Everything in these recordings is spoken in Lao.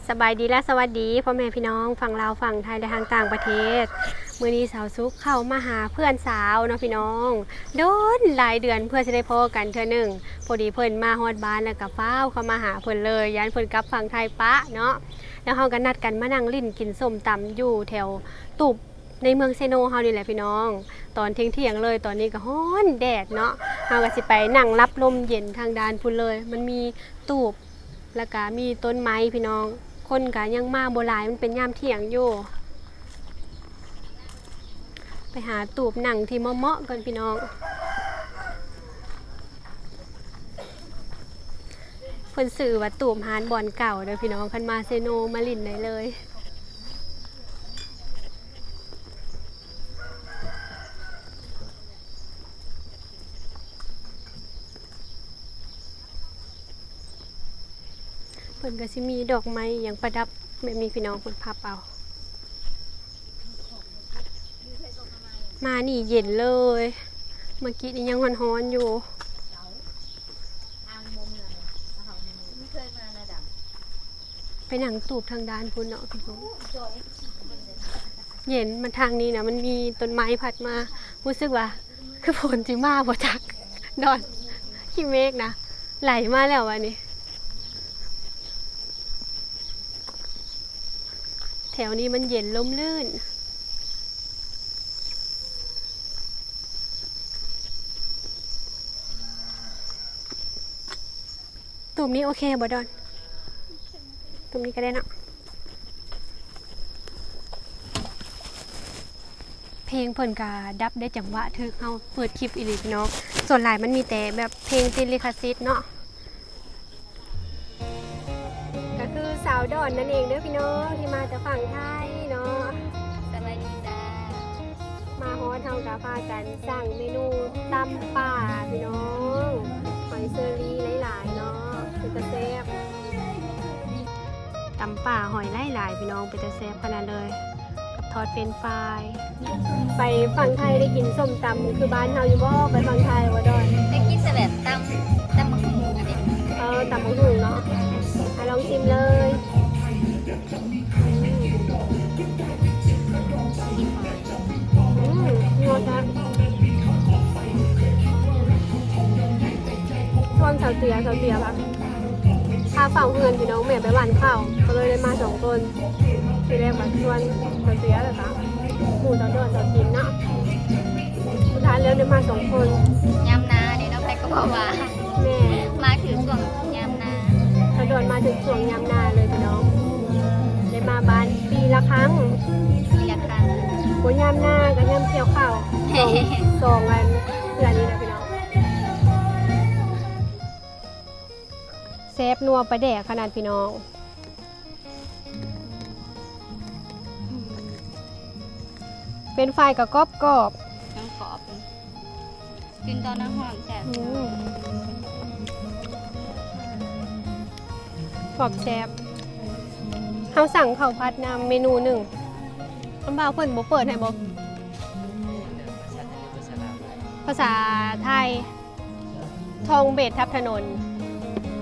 ສະບາຍດີ ແລະ ສະຫວັດດີພໍ່ແມ່ພີ່ນ້ອງຝັ່ງລາວ, ຝັ່ງໄທ ແລະ ທາງຕ່າງປະເທດ. ມື້ນີ້ສາວສຸກເຂົ້າມາຫາເພື່ອນສາວເນາະພີ່ນ້ອງ, ດົນຫຼາຍເດືອນເພື່ອຊິໄດ້ພໍ້ກັນເທື່ອໜຶ່ງ. ພໍດີເພິ່ນມາຮອດບ້ານ ແລ້ວກໍຟ້າວເຂົ້າມາຫາເພິ່ນເລີຍ, ຢ້ານເພິ່ນກັບຝັ່ງໄທປະເນາະ. ແລ້ວເຮົາກໍນັດກັນມານັ່ງຫຼິ້ນກິນສົ້ມຕຳຢູ່ແຖວຕູບ ໃນເມືອງເຊໂນເຮົານີ້ແຫຼະພີ່ນ້ອງ, ຕອນທ່ຽງໆເລີຍ. ຕອນນີ້ກໍຮ້ອນແດດເນາະ, ເຮົາກໍຊິໄປນັ່ງຮັບລົມເຢັນທາງດ້ານພຸ້ນເລີຍ. ມັນມີຕູບ ແລ້ວກະມີຕົ້ນໄມ້ພີ່ນ້ອງ, ຄົນກະຍັງມາບໍ່ຫຼາຍ, ມັນເປັນຍາມທ່ຽງຢູ່. ໄປຫາຕູບນັ່ງທີ່ເໝາະໆກ່ອນພີ່ນ້ອງ. ເພິ່ນຊື່ວ່າຕູບຮ້ານບ່ອນເກົ່າເດີພີ່ນ້ອງ, ຄັນມາເຊໂນມາຫຼິ້ນໄດ້ເລີຍ. ເພິ່ນກໍຊິມີດອກໄມ້ຫຍັງປະດັບແບບນີ້ພີ່ນ້ອງ, ເພິ່ນພັບເອົາ. ມານີ້ເຢັນເລີຍ, ເມື່ອກີ້ນີ້ຍັງຮ້ອນໆຢູ່. ໄປນັ່ງຕູບທາງດ້ານພຸ້ນເນາະພີ່ນ້ອງ, ເຢັນ. ມາທາງນີ້ນະ ມັນມີຕົ້ນໄມ້ພັດມາ, ຮູ້ສຶກວ່າຄືຝົນຊິມາບໍ່ຈັກ. ດອນ ຂີ້ເມກນະໄຫຼມາແລ້ວບາດນີ້. ແຖວນີ້ມັນເຢັນລົມລື່ນ. ຕູບນີ້ໂອເຄບໍ່ດອນ? ຕູບນີ້ກໍໄດ້ເນາະ. ເພງເພິ່ນກະດັບໄດ້ຈັງຫວະຖືກເຮົາເປີດຄລິບອີ່ຫຼີເນາະ. ສ່ວນຫຼາຍມັນມີແຕ່ແບບເພງຕິດລິຂະສິດເນາະ. ກໍຄືສາວດອນນັ້ນເອງເດີພີ່ນ້ອງ ທີ່ມາແຕ່ຝັ່ງໄທເນາະ. ສະບາຍດີຈ້າ. ມາຮອດເຮົາກໍພາກັນສັ່ງເມນູຕຳປ່າພີ່ນ້ອງ, ຫອຍເຊີຣີຫຼາຍໆເນາະ, ເປັນຕາແຊບ. ຕຳປ່າຫອຍຫຼາຍໆພີ່ນ້ອງ, ເປັນຕາແຊບຂະໜາດເລີຍ. ກັບທອດເຟຣນຟາຍ. ໄປຝັ່ງໄທໄດ້ກິນສົ້ມຕຳຄືບ້ານເຮົາຢູ່ບໍ່? ໄປຝັ່ງໄທບໍ່ດອນ? ໄດ້ກິນແຕ່ແບບຕຳ ຕຳບັກຫຸ່ງອັນນີ້. ເອີ ຕຳບັກຫຸ່ງເນາະ. ອ່ະ ລອງຊີມເລີຍ. ອືມ ນັວແຊບ. ຊວນສາວເຕຍ ສາວເຕຍວ່າ ພາເຝົ້າເຮືອນພີ່ນ້ອງ, ແມ່ໄປຫວ່ານເຂົ້າ ກໍເລີຍໄດ້ມາສອງຄົນ. ທີແລກວ່າຊວນສາວເຕຍ ແລ້ວກໍໝູ່ສາວດອນ ສາວຈິນເນາະ, ສຸດທ້າຍແລ້ວໄດ້ມາສອງຄົນ. ຍາມນາເດ້ເນາະ, ໃຜກໍບໍ່ວ່າ. ແມ່ນ. ມາຖືກຊ່ວງຍາມນາ. ສາວດອນມາຖືກຊ່ວງຍາມນາເລີຍພີ່ນ້ອງ, ໄດ້ມາບ້ານປີລະຄັ້ງ. ປີລະຄັ້ງ. ບໍ່ຍາມນາກໍຍາມກ່ຽວເຂົ້າ. ສອງ ສອງອັນເທື່ອນີ້ນະພີ່ນ້ອງ. ແຊບນົວປາແດກຂະໜາດພີ່ນ້ອງ. ເຟຣນຟາຍກໍກອບໆ. ຍັງກອບ. ກິນຕອນໜ້າຮ້ອນແຊບ. ອືມ ກອບແຊບ. ເຮົາສັ່ງເຂົ້າຜັດນຳເມນູໜຶ່ງ. ຄຳວ່າເພິ່ນບໍ່ເປີດໃຫ້ບໍ? ພາສາໄທ. ທອງເບດທັບຖະໜົນ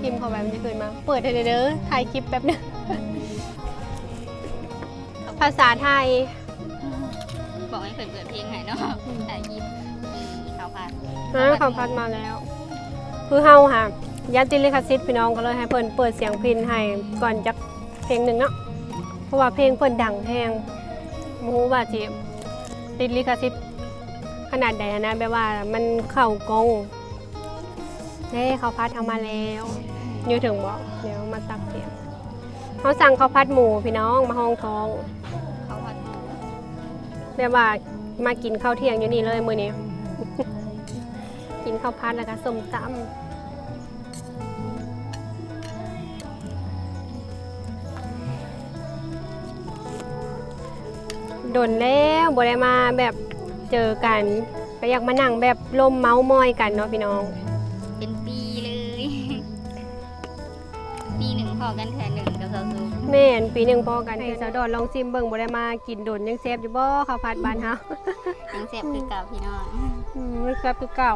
ພິມເຂົ້າໄປມັນຈະຂຶ້ນມາ. ເປີດໃຫ້ແດ່ເດີ ຖ່າຍຄລິບແປັບໜຶ່ງ. ພາສາໄທ. ບອກໃຫ້ເພິ່ນເປີດເພງໃຫ້ເນາະ. ອືມ ຖ່າຍຄລິບ. ເອີ ເຂົ້າຜັດ. ເອີ ເຂົ້າຜັດມາແລ້ວ. ຄືເຮົາຫາຢ້ານຕິດລິຂະສິດພີ່ນ້ອງ, ກໍເລີຍໃຫ້ເພິ່ນເປີດສຽງພິນໃຫ້ກ່ອນຈັກເພງໜຶ່ງເນາະ, ເພາະວ່າເພງເພິ່ນດັງແຮງ. ບໍ່ຮູ້ວ່າຊິຕິດລິຂະສິດຂະໜາດໃດຫັ້ນນະ, ແບບວ່າມັນເຂົ້າກ້ອງ. ເດ້ ເຂົ້າຜັດເຮົາມາແລ້ວ. ຢູ່ເທິງບໍ? ດຽວມາຕັກເພງ. ເຮົາສັ່ງເຂົ້າຜັດໝູພີ່ນ້ອງ ມາຮອງທ້ອງ. ເຂົ້າຜັດໝູ. ແບບວ່າມາກິນເຂົ້າທ່ຽງຢູ່ນີ້ເລີຍມື້ນີ້. ກິນເຂົ້າຜັດແລ້ວກໍສົ້ມຕຳ. ດົນແລ້ວບໍ່ໄດ້ມາແບບເຈີກັນ, ກໍຢາກມານັ່ງແບບລົມເມົາມອຍກັນເນາະພີ່ນ້ອງ. ເປັນປີເລີຍ. ປີໜຶ່ງພໍ້ກັນເທື່ອໜຶ່ງກັບສາວສຸກ. ແມ່ນ, ປີໜຶ່ງພໍ້ກັນ. ໃຫ້ສາວດອນລອງຊີມເບິ່ງ, ບໍ່ໄດ້ມາກິນດົນ, ຍັງແຊບຢູ່ບໍ່ ເຂົ້າຜັດບ້ານເຮົາ? ຍັງແຊບຄືເກົ່າພີ່ນ້ອງ. ອືມ ຍັງແຊບຄືເກົ່າ.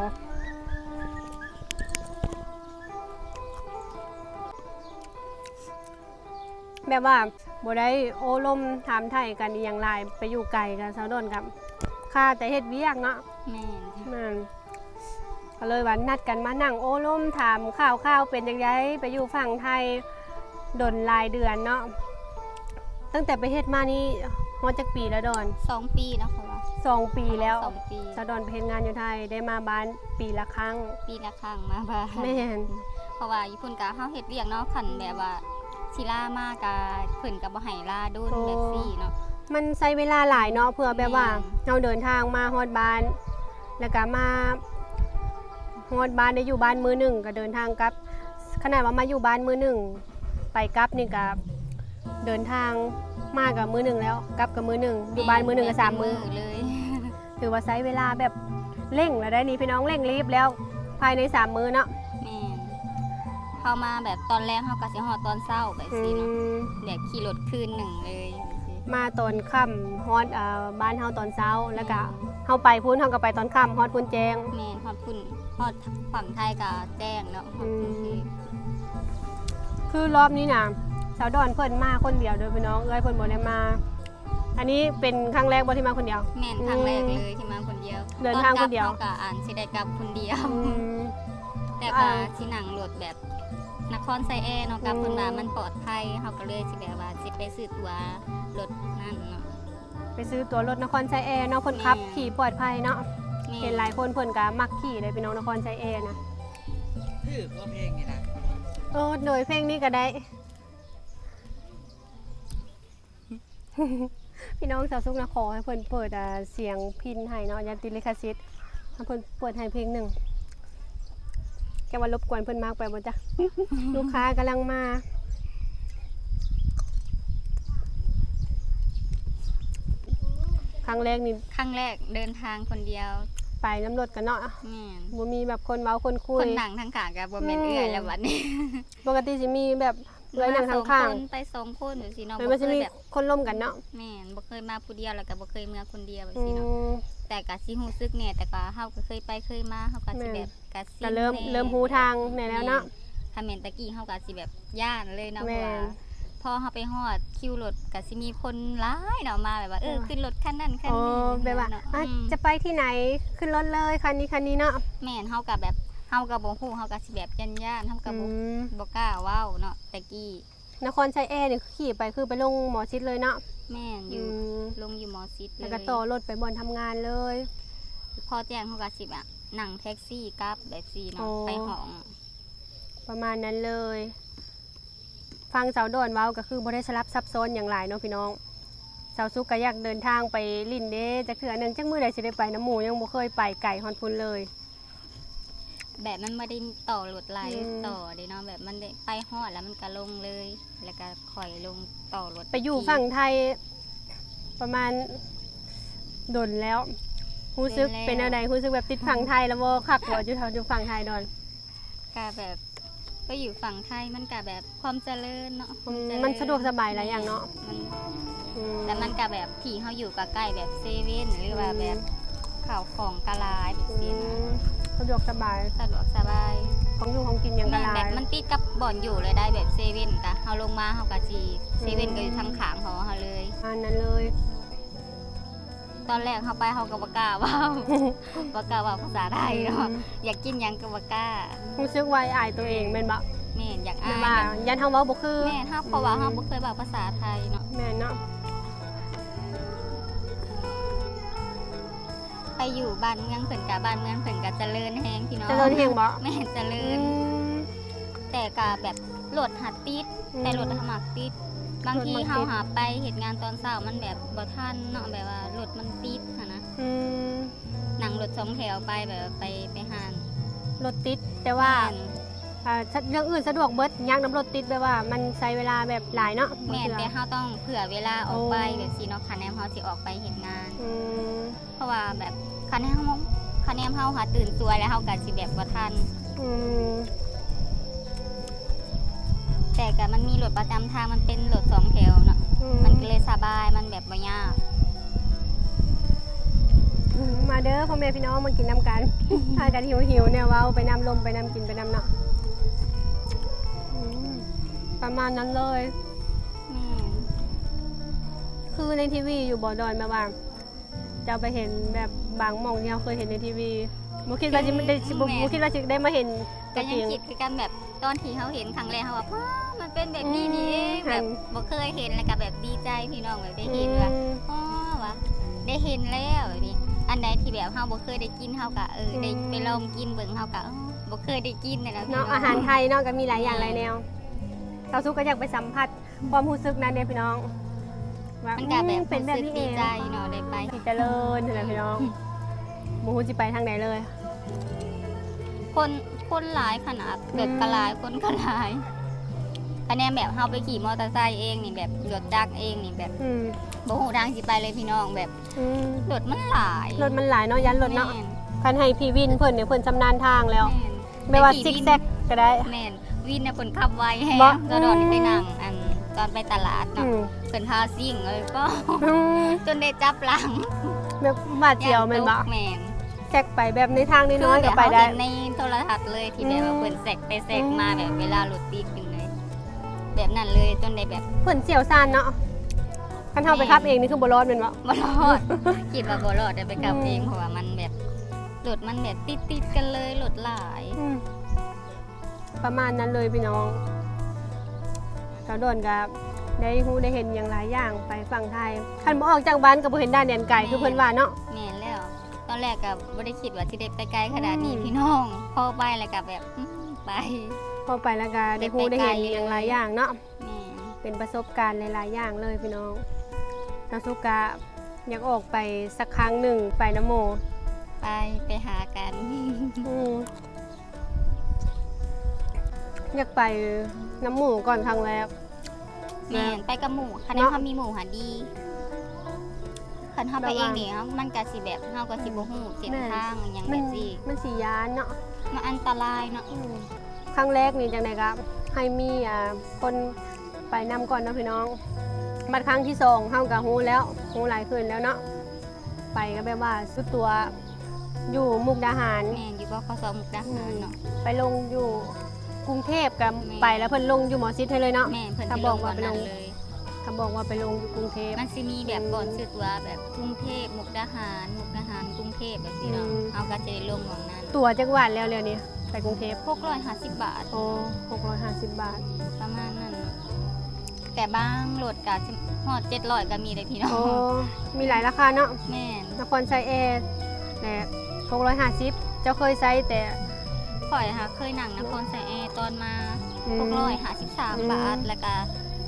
ແບບວ່າບໍ່ໄດ້ໂອ້ລົມຖາມໄຖ່ກັນອີ່ຫຍັງຫຼາຍ ໄປຢູ່ໄກກັນ ສາວດອນກໍຄ່າແຕ່ເຮັດວຽກເນາະ. ແມ່ນ ແມ່ນ ກໍເລີຍວ່ານັດກັນມານັ່ງໂອ້ລົມຖາມຂ່າວໆ ເປັນຈັ່ງໃດ ໄປຢູ່ຝັ່ງໄທດົນຫຼາຍເດືອນເນາະ. ຕັ້ງແຕ່ໄປເຮັດມານີ້ຮອດຈັກປີແລ້ວດອນ? ສອງປີແລ້ວເຂົາວ່າ. ສອງປີແລ້ວ ສອງປີ. ສາວດອນໄປເຮັດງານຢູ່ໄທ ໄດ້ມາບ້ານປີລະຄັ້ງ. ປີລະຄັ້ງມາບ້ານ. ແມ່ນ ເພາະວ່າຢູ່ພຸ້ນກະເຮົາເຮັດວຽກເນາະ ຄັນແບບວ່າຊິລາມາກະເພິ່ນກະບໍ່ໃຫ້ລາດົນ ໂອ້ ແບບຊີ້ເນາະ. ມັນໃຊ້ເວລາຫຼາຍເນາະ ເພື່ອແບບວ່າ ແມ່ນ ເຮົາເດີນທາງມາຮອດບ້ານ ແລ້ວກະມາຮອດບ້ານ ໄດ້ຢູ່ບ້ານມື້ໜຶ່ງ ກະເດີນທາງກັບ. ຂະໜາດວ່າມາຢູ່ບ້ານມື້ໜຶ່ງ ໄປກັບນີ້ກະເດີນທາງ ມາກະມື້ໜຶ່ງແລ້ວ ກັບກະມື້ໜຶ່ງ ຢູ່ບ້ານມື້ໜຶ່ງກະສາມມື້ ແມ່ນ ເລີຍ. ຖືວ່າໃຊ້ເວລາແບບເລັ່ງແລ້ວໄດ໋ນີ້ພີ່ນ້ອງ ເລັ່ງລີບແລ້ວ ພາຍໃນສາມມື້ເນາະ. ແມ່ນ ເຮົາມາແບບຕອນແລງ ເຮົາກະຊິຮອດຕອນເຊົ້າແບບຊີ້ເນາະ. ອືມ ແບບຂີ່ລົດຄືນໜຶ່ງເລີຍ ມາຕອນຄ່ຳຮອດ ເອີ ບ້ານເຮົາຕອນເຊົ້າ ແລ້ວກະ ແມ່ນ ເຮົາໄປພຸ້ນ ເຮົາກະໄປຕອນຄ່ຳ ຮອດພຸ້ນແຈ້ງ. ແມ່ນ ຮອດພຸ້ນ ຮອດຝັ່ງໄທກະແຈ້ງເນາະ. ອືມ ຮອດກຸງເທບ ຄືລອບນີ້ນະ ສາວດອນເພິ່ນມາຄົນດຽວເດີພີ່ນ້ອງ ເອື້ອຍເພິ່ນບໍ່ໄດ້ມາ. ອັນນີ້ເປັນຄັ້ງແລກບໍ່ທີ່ມາຄົນດຽວ? ແມ່ນ ອືມ ຄັ້ງແລກເລີຍທີ່ມາຄົນດຽວ. ເດີນທາງຄົນດຽວ ຕອນກັບເຮົາກະອາດຊິໄດ້ກັບຄົນດຽວ. ອືມ ແຕ່ກະ ອ່າ ຊິນັ່ງລົດແບບນະຄອນໄຊແອເນາະ ກັບ ອືມ ເພິ່ນວ່າມັນປອດໄພ ເຮົາກະເລີຍຊິແບບວ່າຊິໄປຊື້ຕົ໋ວລົດນັ້ນເນາະ. ໄປຊື້ຕົ໋ວລົດນະຄອນໄຊແອເນາະ ເພິ່ນ ແມ່ນ ຂັບຂີ່ປອດໄພເນາະ. ແມ່ນ ເຫັນຫຼາຍຄົນເພິ່ນກະມັກຂີ່ເດ້ພີ່ນ້ອງ ນະຄອນໄຊແອນະ. ຖືກບໍ່ເພງນີ້ນະ? ໂອ້ ໂດຍ ເພງນີ້ກະໄດ້. ພີ່ນ້ອງ ສາວສຸກນະ ຂໍໃຫ້ເພິ່ນເປີດ ອ່າ ສຽງພິນໃຫ້ເນາະ ຢ້ານຕິດລິຂະສິດ ໃຫ້ເພິ່ນເປີດໃຫ້ເພງໜຶ່ງ. ແຕ່ວ່າລົບກວນເພິ່ນມາກໄປບໍ່ຈັກ ລູກຄ້າກຳລັງມາ. ຄັ້ງແລກນີ້ ຄັ້ງແລກເດີນທາງຄົນດຽວ ໄປນຳລົດກັນເນາະ. ແມ່ນ ບໍ່ມີແບບຄົນເວົ້າຄົນຄຸຍ ຄົນນັ່ງທາງຂ້າງກະບໍ່ແມ່ນ ອືມ ເອື້ອຍແລ້ວບັດນີ້. ປົກກະຕິຊິມີແບບ ເອື້ອຍນັ່ງທາງຂ້າງ ໄປສອງຄົນ ຈັ່ງຊີ້ເນາະ. ແມ່ນ ບໍ່ເຄີຍແບບ ຄົນລົມກັນເນາະ. ແມ່ນ ບໍ່ເຄີຍມາຜູ້ດຽວ ແລ້ວກະບໍ່ເຄີຍເມືອຄົນດຽວ ຈັ່ງຊີ້ເນາະ. ອືມ ແຕ່ກະຊິຮູ້ສຶກແດ່ ແຕ່ກະເຮົາກະເຄີຍໄປເຄີຍມາ ເຮົາກະຊິແບບ ແມ່ນ ກະຊິນ ກະເລີ່ມ ແດ່ ເລີ່ມຮູ້ທາງແດ່ແລ້ວເນາະ. ແມ່ນ ຖ້າແມ່ນແຕ່ກີ້ເຮົາກະຊິແບບຢ້ານເລີຍເນາະ. ແມ່ນ ເພາະວ່າພໍເຮົາໄປຮອດຄິວລົດກະຊິມີຄົນຫຼາຍເນາະ ມາແບບວ່າ ເອີ ເອີ ຂຶ້ນລົດຄັນນັ້ນຄັນນີ້ ອໍ ແບບວ່າ ເນາະ. ອືມ ຈະໄປທີ່ໃດ ຂຶ້ນລົດເລີຍ ຄັນນີ້ຄັນນີ້ເນາະ. ແມ່ນ ເຮົາກະແບບ ເຮົາກະບໍ່ຮູ້ ເຮົາກະຊິແບບຢ້ານໆ ເຮົາກະບໍ່ ອືມ ບໍ່ກ້າເວົ້າເນາະ ແຕ່ກີ້. ນະຄອນໄຊແອນີ້ຂີ່ໄປຄືໄປລົງໝໍຊິດເລີຍເນາະ? ແມ່ນ ຢູ່ ອືມ ລົງຢູ່ໝໍຊິດເລີຍ ແລ້ວກໍຕໍ່ລົດໄປບ່ອນທຳງານເລີຍ. ພໍແຈ້ງເຮົາກໍຊິແບບນັ່ງແທັກຊີກັບແບບຊີ້ເນາະ. ອໍ ໄປຫ້ອງ ປະມານນັ້ນເລີຍ. ຟັງສາວດອນເວົ້າກໍຄືບໍ່ໄດ້ສະຫຼັບຊັບຊ້ອນຫຍັງຫຼາຍເນາະພີ່ນ້ອງ. ສາວສຸກກໍຢາກເດີນທາງໄປຫຼິ້ນເດ້ ຈັກເທື່ອໜຶ່ງ ຈັກມື້ໃດຊິໄດ້ໄປນຳໝູ່ ຍັງບໍ່ເຄີຍໄປໄກຮອດພຸ້ນເລີຍ. ແບບມັນບໍ່ໄດ້ຕໍ່ລົດຫຼາຍ ອືມ ຕໍ່ເດ້ເນາະ ແບບມັນໄດ້ໄປຮອດແລ້ວມັນກະລົງເລີຍ ແລ້ວກະຄ່ອຍລົງຕໍ່ລົດ. ໄປຢູ່ຝັ່ງໄທປະມານດົນແລ້ວ ຮູ້ສຶກເປັນແນວໃດ? ຮູ້ສຶກແບບຕິດຝັ່ງໄທແລ້ວບໍ່? ຄັກບໍ່ ຢູ່ ຢູ່ຝັ່ງໄທດອນ? ກະແບບ ໄປຢູ່ຝັ່ງໄທມັນກະແບບ ຄວາມຈະເລີນເນາະ ອືມ ຄວາມຈະເລີນ ມັນສະດວກສະບາຍຫຼາຍຢ່າງເນາະ. ແມ່ນ ມັນ ອືມ ແຕ່ມັນກະແບບ ທີ່ເຮົາຢູ່ກະໃກ້ແບບເຊເວັ່ນ ຫຼືວ່າແບບ ອືມ ເຂົ້າຂອງກະຫຼາຍແບບຊີ້ນະ. ອືມ ສະດວກສະບາຍ ສະດວກສະບາຍ ຂອງຢູ່ຂອງກິນຫຍັງກະຫຼາຍ. ແມ່ນ ແບບມັນຕິດກັບບ່ອນຢູ່ເລີຍໄດ໋ ແບບເຊເວັ່ນກະ ເຮົາລົງມາເຮົາກະຊິ ອືມ ເຊເວັ່ນກະຢູ່ທາງຂ້າງຫໍເຮົາເລີຍ ອັນນັ້ນເລີຍ. ຕອນແລກເຮົາໄປເຮົາກໍບໍ່ກ້າເວົ້າ ບໍ່ກ້າເວົ້າພາສາໄທເນາະ ອືມ ຢາກກິນຫຍັງກໍບໍ່ກ້າ ຮູ້ສຶກວ່າອາຍຕົວເອງແມ່ນບໍ່? ແມ່ນ ຢາກອາຍ ແບບວ່າຢ້ານເຮົາເວົ້າບໍ່ຄື. ແມ່ນ ເຮົາ ເພາະວ່າ ອືມ ເຮົາບໍ່ເຄີຍເວົ້າພາສາໄທເນາະ. ແມ່ນເນາະ. ໄປຢູ່ບ້ານເມືອງເພິ່ນກະ ບ້ານເມືອງເພິ່ນກະຈະເລີນແຮງພີ່ນ້ອງ. ຈະເລີນແຮງບໍ່? ແມ່ນ ຈະເລີນ ອືມ ແຕ່ກະແບບລົດຫາຕິດ ອືມ ແຕ່ລົດຫາມັກຕິດ. ບາງທີ ລົດມັກຕິດ ເຮົາຫາໄປເຮັດງານຕອນເຊົ້າມັນແບບບໍ່ທັນເນາະ ແບບວ່າລົດມັນຕິດຫັ້ນນະ. ອືມ ນັ່ງລົດສອງແຖວໄປ ແບບວ່າໄປ ໄປຮ້ານ ລົດຕິດ ແຕ່ວ່າ ແມ່ນ ອ່າ ເລື່ອງອື່ນສະດວກເບິດ ຍາກນຳລົດຕິດ ແບບວ່າມັນໃຊ້ເວລາແບບຫຼາຍເນາະ. ແມ່ນ ບາງເທື່ອ ແຕ່ເຮົາຕ້ອງເຜື່ອເວລາອອກໄປ ໂອ້ ແບບຊີ້ເນາະ ຄັນແນມເຮົາຊິອອກໄປເຮັດງານ. ອືມ ເພາະວ່າແບບ ຄັນແນມເຮົາ ຄັນແນມເຮົາຫາຕື່ນສວຍແລ້ວ ເຮົາກໍຊິແບບບໍ່ທັນ. ອືມ ແຕ່ກໍມັນມີລົດປະຈຳທາງ ມັນເປັນລົດສອງແຖວເນາະ. ອືມ ມັນກໍເລີຍສະບາຍ ມັນແບບບໍ່ຍາກ. ອືມ ມາເດີພໍ່ແມ່ພີ່ນ້ອງ ມາກິນນຳກັນ ພາກັນຫິວໆ ແນວເວົ້າໄປນຳ ລົມໄປນຳ ກິນໄປນຳເນາະ. ອືມ ປະມານນັ້ນເລີຍ. ແມ່ ຄືໃນທີວີຢູ່ບໍ່ດອນ ແບບວ່າ ເຈົ້າໄປເຫັນແບບບາງໝ່ອງທີ່ເຮົາເຄີຍເຫັນໃນທີວີ ບໍ່ຄິດວ່າຊິໄດ້ ບໍ່ ແມ່ນ ບໍ່ຄິດວ່າຊິໄດ້ມາເຫັນຕົວຈິງ. ກໍຍັງຄິດຄືກັນ ແບບຕອນທີ່ເຮົາເຫັນຄັ້ງແລກ ເຮົາວ່າ "ວ້າ ມັນເປັນແບບນີ້ນີ້ເອງ" ອືມ ແບບບໍ່ເຄີຍເຫັນ ແລ້ວກໍແບບດີໃຈພີ່ນ້ອງ ແບບໄດ້ເຫັນ ອືມ ວ່າ ອໍ ວ່າໄດ້ເຫັນແລ້ວ ແບບນີ້. ອັນໃດທີ່ແບບເຮົາບໍ່ເຄີຍໄດ້ກິນ ເຮົາກໍ ເອີ ອືມ ໄດ້ໄປລອງກິນເບິ່ງ ເຮົາກໍ ເອີ ບໍ່ເຄີຍໄດ້ກິນນັ້ນແຫຼະເນາະ ພີ່ນ້ອງ. ອາຫານໄທເນາະ ກໍມີຫຼາຍຢ່າງ ແມ່ນ ຫຼາຍແນວ. ເຮົາສຸກກໍຢາກໄປສຳຜັດ ຄວາມຮູ້ສຶກນັ້ນເດ້ພີ່ນ້ອງ ວ່າ ມັນກະແບບ ອືມ ເປັນແບບນີ້ເອງ ຮູ້ສຶກດີໃຈເນາະ ໄດ້ໄປ ຊິຈະເລີນຫັ້ນແຫຼະພີ່ນ້ອງ ບໍ່ຮູ້ຊິໄປທາງໃດເລີຍ. ຄົນ ຄົນຫຼາຍຂະໜາດ ແບບ ອືມ ກະຫຼາຍ ຄົນກະຫຼາຍ. ຄະແນນແບບເຮົາໄປຂີ່ມໍເຕີໄຊເອງນີ້ ແບບລົດຈັກເອງນີ້ ແບບ ອືມ ບໍ່ຮູ້ທາງຊິໄປເລີຍພີ່ນ້ອງ ແບບ ອືມ ລົດມັນຫຼາຍ ລົດມັນຫຼາຍເນາະ ຢ້ານລົດເນາະ. ແມ່ນ ຄັນໃຫ້ພີ່ວິນເພິ່ນນີ້ ເພິ່ນຊຳນານທາງແລ້ວ ແມ່ນ ແບບວ່າຊິກແຊັກກໍໄດ້. ແມ່ນ ວິນນະເພິ່ນຂັບໄວແຮງ ເນາະ ຕອນໄປນັ່ງ ອືມ ອັນ ຕອນໄປຕະຫຼາດເນາະ ອືມ ເພິ່ນພາຊິງເລີຍ ປ້ອ ອືມ ຈົນໄດ້ຈັບຫຼັງ ແບບຫວາດສຽວແມ່ນບໍ່? ແມ່ນ ແຊັກໄປແບບໃນທາງນ້ອຍໆກໍໄປໄດ້ ຄືແບບເຮົາເຫັນໃນໂທລະທັດເລີຍ ທີ່ແບບວ່າ ອືມ ເພິ່ນແຊັກໄປແຊັກມາ ອືມ ແບບເວລາລົດຕິດຢູ່ເລີຍ ແບບນັ້ນເລີຍ ຈົນໄດ້ແບບ ເພິ່ນຊ່ຽວຊານເນາະ. ຄັນເຮົາໄປຂັບເອງນີ້ຄືບໍ່ລອດແມ່ນບໍ່? ບໍ່ລອດ ຄິດວ່າບໍ່ລອດ ໄດ້ໄປຂັບເອງ ອືມ ເພາະວ່າມັນແບບ ລົດມັນແບບຕິດໆກັນເລີຍ ລົດຫຼາຍ ອືມ ປະມານນັ້ນເລີຍພີ່ນ້ອງ. ສາວດອນກໍໄດ້ຮູ້ໄດ້ເຫັນຫຍັງຫຼາຍຢ່າງໄປຝັ່ງໄທ ຄັນບໍ່ອອກຈາກບ້ານກໍບໍ່ເຫັນດ່ານແດນໄກ ແມ່ນ ຄືເພິ່ນວ່າເນາະ. ແມ່ນແລ້ວ ຕອນແລກກໍບໍ່ໄດ້ຄິດວ່າຊິໄດ້ໄປໄກຂະໜາດນີ້ ອືມ ພີ່ນ້ອງ ພໍໄປແລ້ວກໍແບບ ອືມ ໄປ ພໍໄປແລ້ວກໍໄດ້ຮູ້ໄດ້ເຫັນຫຍັງຫຼາຍຢ່າງເນາະ. ແມ່ນ ເປັນປະສົບການຫຼາຍໆຢ່າງເລີຍພີ່ນ້ອງ. ສາວສຸກກະຢາກອອກໄປສັກຄັ້ງໜຶ່ງ ໄປນຳໝູ່ ໄປ ໄປຫາກັນ ອືມ ຢາກໄປນຳໝູ່ກ່ອນຄັ້ງແລກ. ແມ່ນ ໄປກັບໝູ່ ຄັນເຮົາມີໝູ່ຫັ້ນດີ ເນາະ ຄັນເຮົາໄປເອງນີ້ ມັນກະຊິແບບ ເຮົາກໍຊິບໍ່ຮູ້ເສັ້ນທາງຫຍັງແບບຊີ້ ມັນຊິຢ້ານເນາະ ມັນອັນຕະລາຍເນາະ. ອືມ ຄັ້ງແລກນີ້ຈັ່ງໃດກໍໃຫ້ມີ ອ່າ ຄົນໄປນຳກ່ອນເນາະພີ່ນ້ອງ. ບັດຄັ້ງທີສອງເຮົາກໍຮູ້ແລ້ວ ຮູ້ຫຼາຍຂຶ້ນແລ້ວເນາະ. ໄປກໍແບບວ່າສຸດຕົວະ ຢູ່ມຸກດາຫານ. ແມ່ນ ຢູ່ ບຂສ ມຸກດາຫານເນາະ. ອືມ ໄປລົງຢູ່ກຸງເທບກໍ ແມ່ນ ໄປແລ້ວເພິ່ນລົງຢູ່ໝໍຊິດໃຫ້ເລີຍເນາະ. ແມ່ນ ເພິ່ນ ຖ້າບອກວ່າໄປລົງ ຊິລົງບ່ອນນັ້ນເລີຍ ຖ້າບອກວ່າໄປລົງຢູ່ກຸງເທບ ມັນຊິມີແບບ ອືມ ບ່ອນຊື້ຕົ໋ວແບບກຸງເທບ ມຸກດາຫານ ມຸກດາຫານ ກຸງເທບ ແບບຊີ້ເນາະ. ອືມ ເຮົາກໍຈະໄດ້ລົງໝ່ອງນັ້ນ. ຕົ໋ວຈັກບາດແລ້ວ ແລ້ວນີ້ໄປກຸງເທບ? ຫົກຮ້ອຍຫ້າສິບບາດ. ໂອ້ ຫົກຮ້ອຍຫ້າສິບບາດ ປະມານນັ້ນເນາະ. ແຕ່ບາງລົດກໍຮອດເຈັດຮ້ອຍກໍມີເດ້ພີ່ນ້ອງ. ໂອ້ ມີຫຼາຍລາຄາເນາະ. ແມ່ນ ນະຄອນໄຊແອ ແລະ ຫົກຮ້ອຍຫ້າສິບ ເຈົ້າເຄີຍໃຊ້ແຕ່ ຂ້ອຍຫາເຄີຍນັ່ງນະຄອນໄຊແອຕອນມາ ອືມ ຫົກຮ້ອຍຫ້າສິບສາມ ອືມ ບາດ ແລ້ວກະ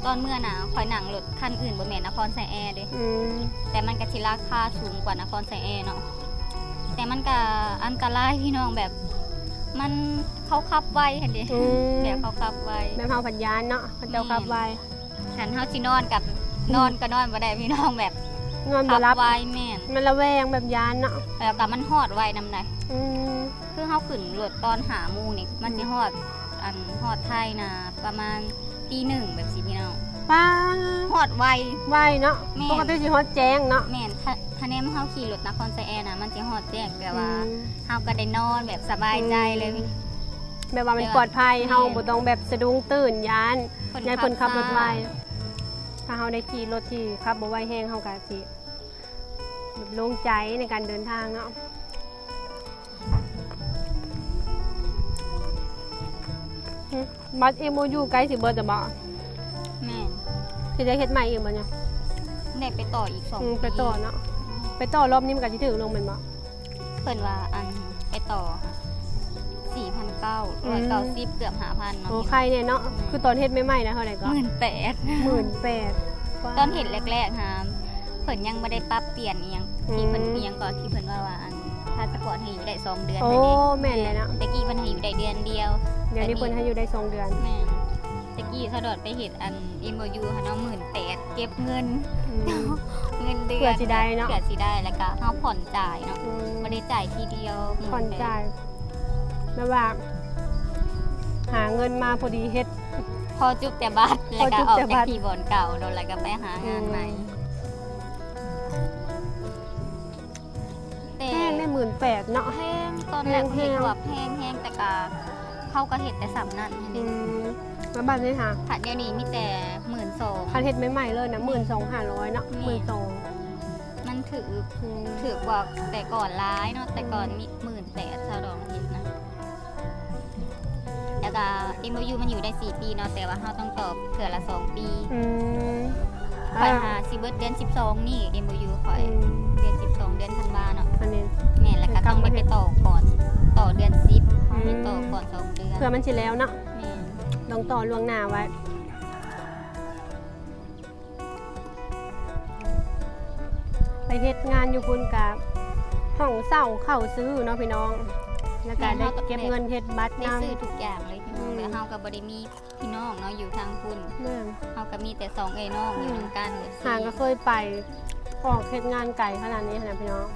ຕອນເມືອນະ ຂ້ອຍນັ່ງລົດຄັນອື່ນ ບໍ່ແມ່ນນະຄອນໄຊແອເດ້. ອືມ ແຕ່ມັນກະຊິລາຄາສູງກວ່ານະຄອນໄຊແອເນາະ. ແຕ່ມັນກະອັນຕະລາຍພີ່ນ້ອງ ແບບມັນ ເຂົາຂັບໄວຫັ້ນເດ້. ອືມ ແບບເຂົາຂັບໄວ ແບບເຮົາພັດຢ້ານເນາະ ເຂົາເຈົ້າ ແມ່ນ ຂັບໄວ. ຄັນເຮົາຊິນອນກັບ ອືມ ນອນກໍນອນບໍ່ໄດ້ພີ່ນ້ອງ ແບບ ນອນບໍ່ຫຼັບ ຂັບໄວ. ແມ່ນ ມັນລະແວງ ແບບຢ້ານເນາະ ແລ້ວກໍມັນຮອດໄວນຳໃດ. ອືມ ຄືເຮົາຂຶ້ນລົດຕອນຫ້າໂມງນີ້ ມັນຊິ ອືມ ຮອດ ອັນ ຮອດໄທນະປະມານຕີໜຶ່ງແບບຊີ້ພີ່ນ້ອງ. ປ້າ ຮອດໄວ ໄວເນາະ. ແມ່ນ ປົກກະຕິຊິຮອດແຈ້ງເນາະ. ແມ່ນ ຄະ ຄະແນນເຮົາຂີ່ລົດນະຄອນໄຊແອນະ ມັນຊິຮອດແຈ້ງ ແຕ່ວ່າ ອືມ ເຮົາກໍໄດ້ນອນແບບສະບາຍໃຈເລີຍ. ອືມ ແບບວ່າມັນປອດໄພ ແມ່ນ ເຮົາບໍ່ຕ້ອງແບບສະດຸ້ງຕື່ນ ຢ້ານ ຢ້ານຄົນຂັບລົດໄວ. ຖ້າເຮົາໄດ້ຂີ່ລົດທີ່ຂັບບໍ່ໄວແຮງ ເຮົາກໍຊິແບບໂລ່ງໃຈໃນການເດີນທາງເນາະ. ບັດເອັມໂອຢູໃກ້ຊິເບິດແລ້ວບໍ່? ແມ່ນ ຊິໄດ້ເຮັດໃໝ່ອີກບໍ່ນີ້? ໄດ້ໄປຕໍ່ອີກສອງ ອືມ ປີ ໄປຕໍ່ເນາະ. ໄປຕໍ່ລອບນີ້ມັນກໍຊິຖືກລົງແມ່ນບໍ່? ເພິ່ນວ່າອັນໄປຕໍ່ສີ່ພັນເກົ້າ ອືມ ຮ້ອຍເກົ້າສິບ ເກືອບຫ້າພັນເນາະ. ໂອ້ ໄຄແດ່ເນາະ. ອືມ ຄືຕອນເຮັດໃໝ່ໆນະ ເທົ່າໃດກໍ? ໝື່ນແປດ ໝື່ນແປດ. ຕອນເຮັດແລກໆຫາ ເພິ່ນຍັງບໍ່ໄດ້ປັບປ່ຽນອີ່ຫຍັງ ອືມ ທີ່ເພິ່ນ ອີ່ຫຍັງກໍທີ່ເພິ່ນເວົ້າວ່າ ອັນ ພາສະປອດໃຫ້ຢູ່ໄດ້ສອງເດືອນ. ໂອ້ ຫັ້ນເດ້. ແມ່ນແລ້ວເນາະ. ແມ່ນ ແຕ່ກີ້ເພິ່ນໃຫ້ຢູ່ໄດ້ເດືອນດຽວ. ດຽວນີ້ເພິ່ນໃຫ້ຢູ່ໄດ້ສອງເດືອນ. ແມ່ນ ແຕ່ກີ້ສະດອດໄປເຮັດອັນເອັມໂອຢູຫັ້ນເນາະ ໝື່ນແປດ ເກັບເງິນ ອືມ ເງິນເດືອນ ເພື່ອຊິໄດ້ເນາະ ເພື່ອຊິໄດ້ ແລ້ວກໍເຮົາຜ່ອນຈ່າຍເນາະ. ອືມ ບໍ່ໄດ້ຈ່າຍທີດຽວ ຜ່ອນຈ່າຍ ແບບວ່າຫາເງິນມາພໍດີເຮັດ ພໍຈຸບແຕ່ບັດ ແລ້ວກໍອອກຈາກທີ່ບ່ອນເກົ່າເນາະ ແລ້ວກໍໄປຫາງານໃໝ່. ອືມ ແພງເດ້ ໝື່ນແປດເນາະ. ແພງ ຕອນແລກ ແພງ ເພິ່ນກໍວ່າແພງແຮງ ແຕ່ກໍ ເຂົາກໍເຮັດແຕ່ສ່ຳນັ້ນ. ອືມ ແລ້ວບັດນີ້ຫາ ບັດດຽວນີ້ມີແຕ່ໝື່ນສອງ ຄັນເຮັດໃໝ່ໆເລີຍນະ ໝື່ນສອງຫ້າຮ້ອຍເນາະ ແມ່ນ ໝື່ນສອງ ມັນຖືກ ອືມ ຖືກກວ່າແຕ່ກ່ອນຫຼາຍເນາະ ແຕ່ກ່ອນ ອືມ ມີ ໝື່ນແປດ ຊາວດອນເຮັດນະ. ແລ້ວກໍ ເອັມໂອຢູ ມັນຢູ່ໄດ້ສີ່ປີເນາະ ແຕ່ວ່າເຮົາຕ້ອງຕໍ່ເທື່ອລະສອງປີ. ອືມ ຂ້ອຍຫາຊິເບິດເດືອນສິບສອງນີ້ ເອັມໂອຢູ ຂ້ອຍ ອືມ ເດືອນສິບສອງ ເດືອນທັນວາເນາະ ອັນນີ້ ແມ່ນ ແລ້ວກໍຕ້ອງໄດ້ໄປຕໍ່ກ່ອນ ຕໍ່ເດືອນສິບ ອືມ ໄປຕໍ່ກ່ອນສອງເດືອນ ເພື່ອມັນຊິແລ້ວເນາະ. ແມ່ນ ຕ້ອງຕໍ່ລ່ວງໜ້າໄວ້. ໄປເຮັດງານຢູ່ພຸ້ນກະຫ້ອງເຊົ່າເຂົ້າຊື້ເນາະພີ່ນ້ອງ ແລ້ວກະ ແມ່ນ ໄດ້ເກັບເງິນເຮັດບັດນຳ ໄດ້ຊື້ທຸກຢ່າງເລີຍພີ່ນ້ອງ ອືມ ແລ້ວເຮົາກໍບໍ່ໄດ້ມີພີ່ນ້ອງເນາະຢູ່ທາງພຸ້ນ ແມ່ນ ເຮົາກໍມີແຕ່ສອງເອື້ອຍນ້ອງ ອືມ ຢູ່ນຳກັນ ຫາກໍເຄີຍໄປອອກເຮັດງານໄກຂະໜາດນີ້ຫັ້ນນະພີ່ນ້ອງ.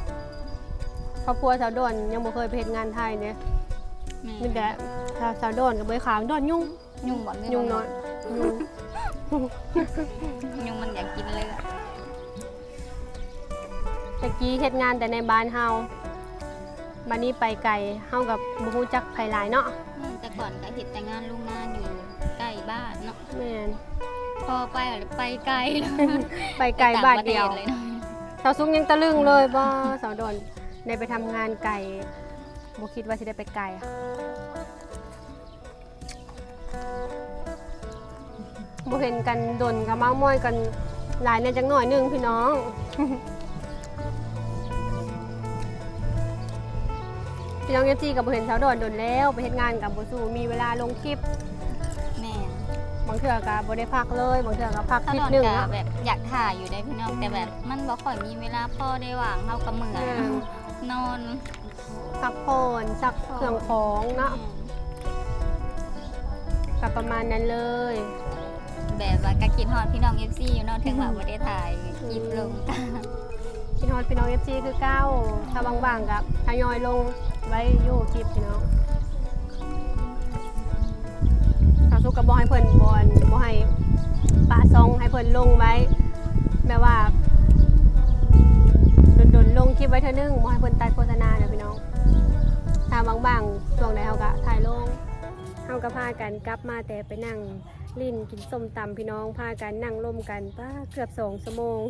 ຄອບຄົວສາວດອນຍັງບໍ່ເຄີຍໄປເຮັດງານໄທເດ້ ແມ່ນ ມີແຕ່ສາວ ສາວດອນກັບເອື້ອຍຂາວ ດອນຍຸງ ຍຸງບໍ່? ຍຸງນ້ອຍ ຍຸງ ຍຸງມັນຢາກກິນເລືອດ. ແຕ່ກີ້ເຮັດງານແຕ່ໃນບ້ານເຮົາ ບາດນີ້ໄປໄກ ເຮົາກໍບໍ່ຮູ້ຈັກໃຜຫຼາຍເນາະ. ແມ່ນ ແຕ່ກ່ອນກໍເຮັດແຕ່ງານໂຮງງານຢູ່ໃກ້ບ້ານເນາະ. ແມ່ນ ພໍໄປ ໄປໄກ ໄປໄກບາດດຽວ. ສາວສຸກຍັງຕະລຶງເລີຍ ບໍ່ ສາວດອນໄດ້ໄປທຳງານໄກ ບໍ່ຄິດວ່າຊິໄດ້ໄປໄກ. ບໍ່ເຫັນກັນດົນ ກໍເມົາມອຍກັນຫຼາຍແດ່ຈັກໜ້ອຍໜຶ່ງພີ່ນ້ອງ. ພີ່ນ້ອງເອັຟຊີກໍບໍ່ເຫັນສາວດອນດົນແລ້ວ ໄປເຮັດງານກໍບໍ່ສູ້ມີເວລາລົງຄລິບ. ແມ່ນ ບາງເທື່ອກໍບໍ່ໄດ້ພັກເລີຍ ບາງເທື່ອກໍພັກທິດໜຶ່ງເນາະ. ສາວດອນກໍແບບຢາກຖ່າຍຢູ່ເດ້ພີ່ນ້ອງ ແຕ່ແບບມັນບໍ່ຄ່ອຍມີເວລາ ພໍໄດ້ວ່າງເຮົາກໍເມື່ອຍ ແມ່ນ ນອນ ພັກຜ່ອນ ຊັກເຄື່ອງຂອງເນາະ. ແມ່ນ ກໍປະມານນັ້ນເລີຍ ແບບວ່າກໍຄິດຮອດພີ່ນ້ອງເອັຟຊີຢູ່ເນາະ ເຖິງວ່າ ອືມ ບໍ່ໄດ້ຖ່າຍຄລິບລົງ ອືມ ຄິດຮອດພີ່ນ້ອງເອັຟຊີຄືເກົ່າ. ຖ້າວ່າງໆກໍທະຍອຍລົງໄວ້ຢູ່ຄລິບພີ່ນ້ອງ. ສາວສຸກກໍບອກໃຫ້ເພິ່ນ ບໍ່ ບໍ່ໃຫ້ປະຊ່ອງໃຫ້ເພິ່ນລົງໄວ້ ແບບວ່າດົນໆລົງຄລິບໄວ້ເທື່ອໜຶ່ງ ບໍ່ໃຫ້ເພິ່ນຕັດໂຄສະນານະພີ່ນ້ອງ. ຖ້າວ່າງໆຊ່ວງໃດເຮົາກໍຖ່າຍລົງ. ເຮົາກໍພາກັນກັບມາແຕ່ໄປນັ່ງຫຼິ້ນກິນສົ້ມຕຳພີ່ນ້ອງ ພາກັນນັ່ງລົມກັນ ປາ ເກືອບສອງຊົ່ວໂມງ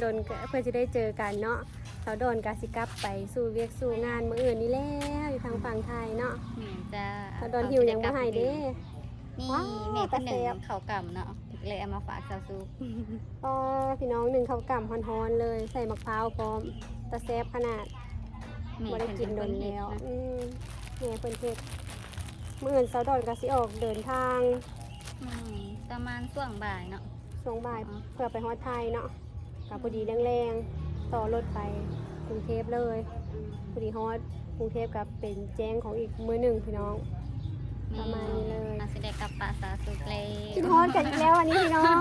ດົນເພື່ອຊິໄດ້ເຈີກັນເນາະ. ສາວດອນກໍຊິກັບໄປສູ່ວຽກສູ່ງານມື້ອື່ນນີ້ແລ້ວ ຢູ່ທາງຝັ່ງໄທເນາະ. ແມ່ນຈ້າ ສາວດອນຫິ້ວຫຍັງມາໃຫ້ເດ້. ນີ້ ວ້າວ ແມ່ເພິ່ນໜຶ້ງເຂົ້າກ່ຳເນາະ ເລີຍເອົາມາຝາກສາວສຸກ. ອໍ ພີ່ນ້ອງ ໜຶ້ງເຂົ້າກ່ຳຮ້ອນໆເລີຍ ໃສ່ໝາກພ້າວພ້ອມ ຕາແຊບຂະໜາດ. ບໍ່ໄດ້ກິນດົນແລ້ວ. ອືມ ແມ່ເພິ່ນເຮັດ. ມື້ອື່ນສາວດອນກໍຊິອອກເດີນທາງ ອືມ ປະມານຊ່ວງບ່າຍເນາະ ຊ່ວງບ່າຍ ເພື່ອໄປຮອດໄທເນາະ. ກໍພໍດີແລງໆ ຕໍ່ລົດໄປກຸງເທບເລີຍ. ອືມ ພໍດີຮອດກຸງເທບກໍເປັນແຈ້ງຂອງອີກມື້ໜຶ່ງພີ່ນ້ອງ. ປະມານນີ້ເລີຍ ເຮົາຊິໄດ້ກັບປະສາວສຸກແລ້ວ. ຄິດຮອດກັນອີກແລ້ວອັນນີ້ພີ່ນ້ອງ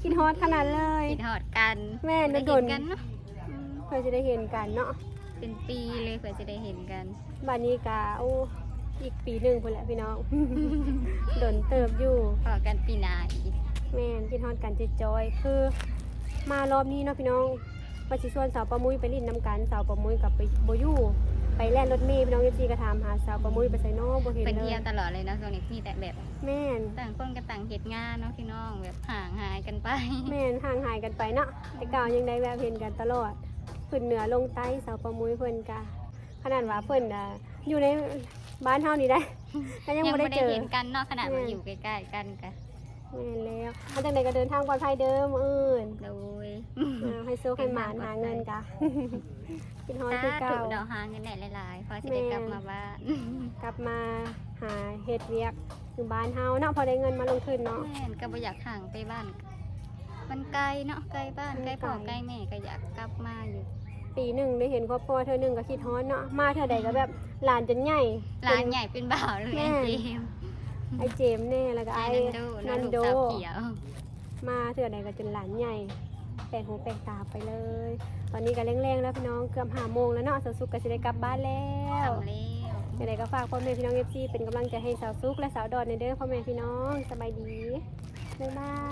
ຄິດຮອດຂະໜາດເລີຍ. ຄິດຮອດກັນ ແມ່ນ ໄດ້ເຫັນກັນເນາະ. ອືມ ເພື່ອຊິໄດ້ເຫັນກັນເນາະ ເປັນປີເລີຍເພື່ອຊິໄດ້ເຫັນກັນ. ບາດນີ້ກະ ໂອ້ ອີກປີໜຶ່ງພຸ້ນແຫຼະພີ່ນ້ອງ ດົນເຕີບຢູ່. ພໍ້ກັນປີໜ້າອີກ. ແມ່ນ ຄິດຮອດກັນຈອຍໆ ຄືມາລອບນີ້ເນາະພີ່ນ້ອງ ວ່າຊິຊວນສາວປາມຸ້ຍໄປຫຼິ້ນນຳກັນ ສາວປາມຸ້ຍກໍໄປ ບໍ່ຢູ່ ໄປແລ່ນລົດເມພີ່ນ້ອງ. ເອັຟຊີກໍຖາມຫາສາວປາມຸ້ຍໄປໃສເນາະ ບໍ່ເຫັນເລີຍ. ເພິ່ນທ່ຽວຕະຫຼອດເລີຍເນາະ ຊ່ວງນີ້ມີແຕ່ແບບ ແມ່ນ ຕ່າງຄົນກໍຕ່າງເຮັດງານເນາະພີ່ນ້ອງ ແບບຫ່າງຫາຍກັນໄປ. ແມ່ນ ຫ່າງຫາຍກັນໄປເນາະ ແຕ່ເກົ່າຍັງໄດ້ແບບເຫັນກັນຕະຫຼອດ ຂຶ້ນເໜືອລົງໃຕ້ ສາວປາມຸ້ຍເພິ່ນກະ ຂະໜາດວ່າເພິ່ນ ອ່າ ຢູ່ໃນບ້ານເຮົານີ້ໄດ໋ ກໍຍັງບໍ່ໄດ້ເຈີ ຍັງບໍ່ໄດ້ເຫັນກັນເນາະ ຂະໜາດວ່າ ແມ່ນ ຢູ່ໃກ້ໆກັນກະ. ແມ່ນແລ້ວ ເອົາ ຈັ່ງໃດກໍເດີນທາງປອດໄພເດີມື້ອື່ນ. ໂດຍ ເອີ ໃຫ້ໂຊກໃຫ້ໝານ ເດີນທາງປອດໄພ ຫາເງິນກະ ຄິດຮອດຄືເກົ່າ. ສາທຸເນາະ ຫາເງິນໄດ້ຫຼາຍໆ ພໍຊິໄດ້ ແມ່ນ ກັບມາບ້ານ ກັບມາຫາເຮັດວຽກຢູ່ບ້ານເຮົາເນາະ ພໍໄດ້ເງິນມາລົງທຶນເນາະ. ແມ່ນ ກໍບໍ່ຢາກຫ່າງໄປບ້ານ ມັນໄກເນາະ ໃກ້ບ້ານ ມັນໄກ ໃກ້ພໍ່ໃກ້ແມ່ ກໍຢາກກັບມາຢູ່. ປີໜຶ່ງໄດ້ເຫັນຄອບຄົວເທື່ອໜຶ່ງກໍຄິດຮອດເນາະ ມາເທື່ອໃດກໍແບບຫຼານຈົນໃຫຍ່ ຫຼານໃຫຍ່ເປັນບ່າວເລີຍ. ແມ່ນ ອ້າຍເຈມ ອ້າຍເຈມແດ່ ແລ້ວກໍອ້າຍ ອ້າຍນັນໂດ ນະ ລູກສາວຂຽວ ມາເທື່ອໃດກໍຈົນຫຼານໃຫຍ່ ແປກຫູແປກຕາໄປເລີຍ. ຕອນນີ້ກໍແລງໆແລ້ວພີ່ນ້ອງ ເກືອບຫ້າໂມງແລ້ວເນາະ ສາວສຸກກໍຊິໄດ້ກັບບ້ານແລ້ວ ຄ່ຳແລ້ວ. ຈັ່ງໃດກໍຝາກພໍ່ແມ່ພີ່ນ້ອງເອັຟຊີເປັນກຳລັງໃຈໃຫ້ສາວສຸກ ແລະ ສາວດອນແດ່ເດີພໍ່ແມ່ພີ່ນ້ອງ. ສະບາຍດີ ບາຍບາຍ.